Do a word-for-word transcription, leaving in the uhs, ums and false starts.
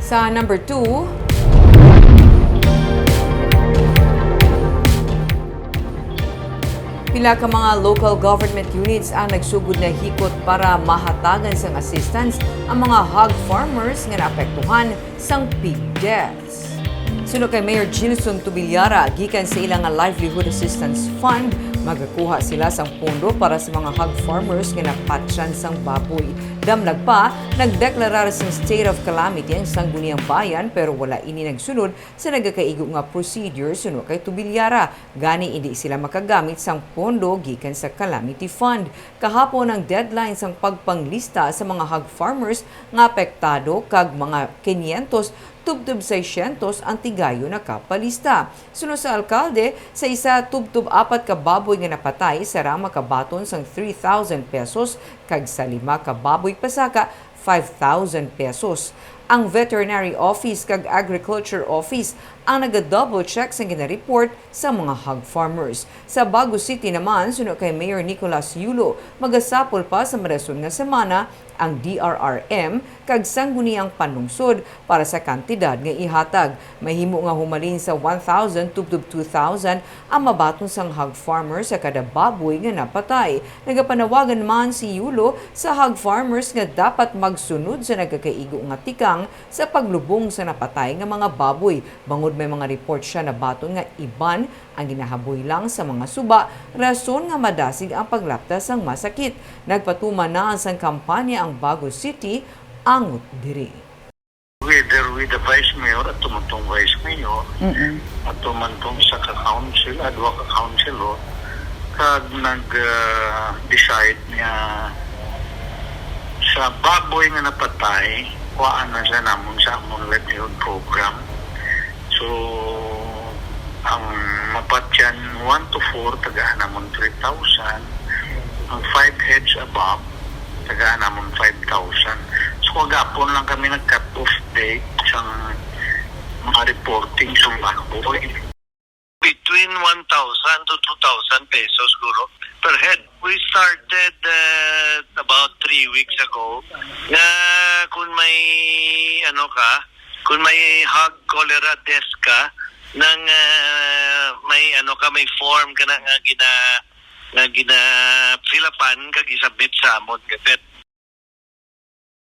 Sa number two, pila ka mga local government units ang nagsugod na hikot para mahatagan sang assistance ang mga hog farmers nga naapektuhan sang pig deaths. Suno kay Mayor Gilson Tubiliara, gikan sa ila nga Livelihood Assistance Fund, magakuha sila sang pondo para sa mga hog farmers nga napatyan sang baboy. Damlag pa, nagdeklarar sang state of calamity ang Sangguniang Bayan, pero wala ini nagsunod sa nagakaigo nga procedure suno kay Tubiliara. Gani, indi sila makagamit sang pondo gikan sa Calamity Fund. Kahapon ang deadline sang pagpanglista sa mga hog farmers nga apektado, kag mga quinientos tubtob seiscientos ang tigayon nakapalista. Suno sa alkalde, sa isa tubtob apat ka baboy nga napatay, sara makabaton sang three thousand pesos, kag sa lima ka baboy pasaka, five thousand pesos. Ang Veterinary Office kag Agriculture Office ang naga-double check sa gina-report sa mga hog farmers. Sa Bago City naman, suno kay Mayor Nicolas Yulo, magasapol pa sa madason nga semana ang D R R M kag Sangguniang Panlungsod para sa kantidad nga ihatag. Mahimo nga humalin sa one thousand tubtob two thousand ang mabaton sang hog farmer sa kada baboy nga napatay. Nagapanawagan man si Yulo sa hog farmers nga dapat magsunod sa nagakaigo nga tikang sa paglubong sa napatay nga mga baboy, bangod may mga report siya nabaton nga iban ang ginahaboy lang sa mga suba, rason nga madasig ang paglapta sang masakit. Nagpatuman na sang kampanya ang Bago City angot diri. Whether with the vice mayor, ato man tong vice mayor, Mm-mm. ato man tong isa ka council, ah, duha ka councilor, kag nag, ah, decide nga sa baboy nga napatay, kuhaan na siya namon sa amon livelihood program. So, ang mapatyan one to four, tagaan namon three thousand. Ang five heads above, tagaan namon five thousand. So, kagapon lang kami nag-cut off date sang mga reporting sa baboy. Between one thousand to two thousand pesos, guro, per head. We started, uh, about three weeks ago, nga kung may, ano ka, kung may hog cholera death ka, nang, uh, may, ano ka, may form ka na nga gina-, nga gina-fill upan kag isubmit sa amon nga vet.